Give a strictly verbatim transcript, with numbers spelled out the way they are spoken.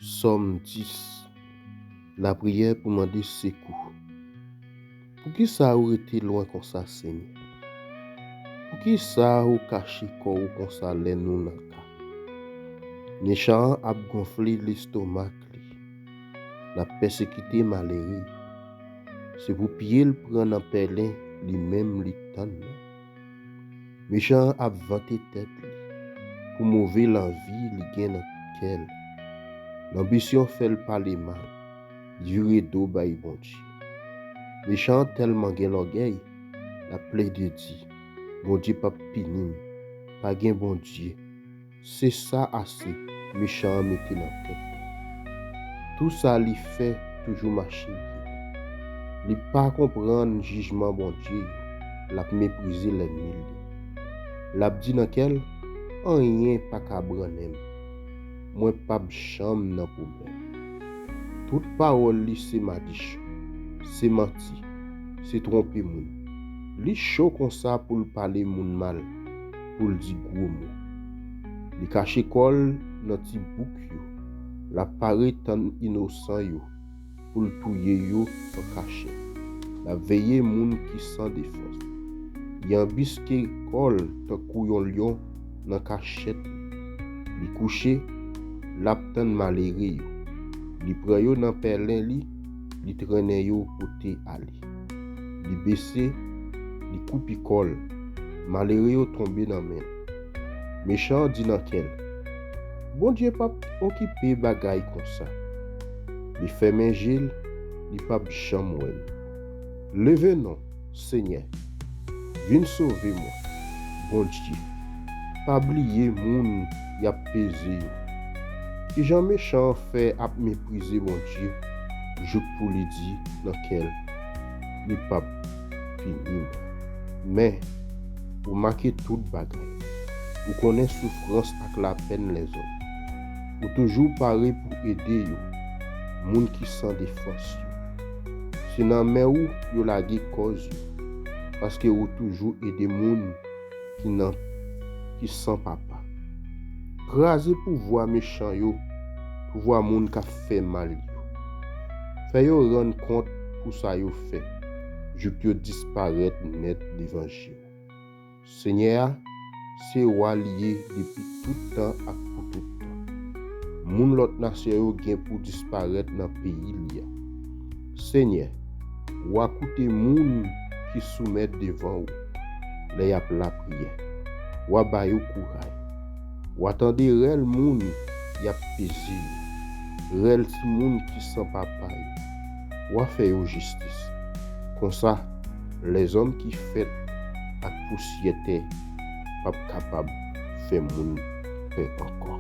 Sòm dis. Lapriyè pou mande sekou. Poukisa ou rete lwen konsa, Senyè? Poukisa ou kache kò w konsa lè nou nan ka? Mechan an ap gonfle lestomak li. L ap pèsekite malere. Se pou pye l pran nan pèlen li menm li tann nan. Mechan an ap vante tèt li pou move lanvi li gen nan kè l. Lanbisyon fè l pale mal, li vire do bay Bondye. Mechan an tèlman gen lògèy, l ap plede di, "Bondye p ap pini m, pa gen Bondye." Se sa ase, mechan an mete nan tèt li. Tou sa li fè toujou mache byen. Li pa konprann jijman Bondye yo, l ap meprize lènmi l yo. L ap di nan kè l, "Anyen pa ka brannen m. Mwen p ap janm nan pwoblèm." Tout pawòl li se madichon, se manti, se twonpe moun. Li cho konsa pou l pale moun mal, pou l di gwo mo. Li kache kò l nan ti bouk yo. L ap pare tann inosan yo pou l touye yo an kachèt. L ap veye moun ki san defans. Li anbiske kò l tankou yon lyon nan kachèt li. Li kouche, l ap tann malere yo. Li pran yo nan pèlen li, li trennen yo pote ale. Li bese, li koupi kò l. Malere yo tonbe nan men l. Mechan an di nan kè l, "Bondye p ap okipe bagay konsa." Li fèmen je l, li p ap janm wè l. Leve non, Senyè, vin sove mwen. Bondye, pa bliye moun y ap peze yo. Kijan mechan an fè ap meprize Bondye, jouk pou li di nan kè l, "Li p ap pini mwen." Men, ou make tout bagay. Ou konnen soufrans ak lapèn lèzòm. Ou toujou pare pou ede yo, moun ki san defans yo. Se nan men ou yo lage kòz yo, paske ou toujou ede moun ki nan, ki san papa. Kraze pouvwa mechan yo, pouvwa moun k ap fè mal yo. Fè yo rann kont pou sa yo fè, jouk yo disparèt nèt devan je w. Senyè a, se wa li ye depi tout tan ak pou tout tan. Moun lòt nasyon yo gen pou disparèt nan peyi li a. Senyè, wa koute moun ki soumèt devan ou lè y ap lapriyè. Wa ba yo kouray. Wa tande rèl moun y ap peze yo. Rèl timoun ki san papa yo. Wa fè yo jistis. Konsa, lèzòm ki fèt ak pousyè tè p ap kapab fè moun pè ankò.